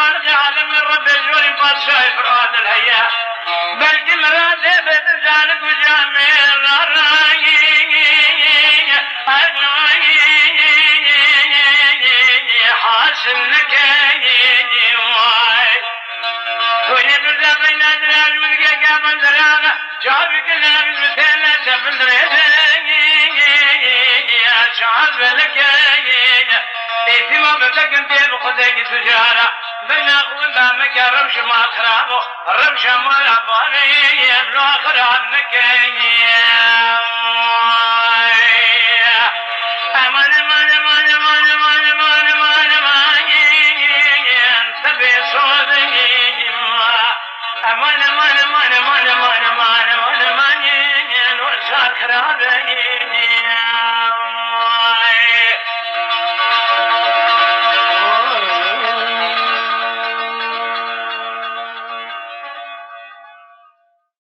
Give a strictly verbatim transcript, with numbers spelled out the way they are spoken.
Xalqê alemê Rebbê jorî padşahê Firadil heye. Belkî miradê bê bizanik û camê rarayî. Hasil nekeyî way. Hûnê birde beyna diraj min gege bindiraga. Çavî gilevî bi têne çepindrê. Çav belekeyî. Êtîma betekin tê bi xwedekî tujara. Bina winda meke rewşa ma xirab o. Rewşa ma ya barê em lo xirab nekeyî. Eman, eman, eman, eman, eman, eman, eman, eman, eman, te bê sozingî. Eman, eman, eman, eman, eman, eman, eman, eman, eman, eman, eman, eman, eman,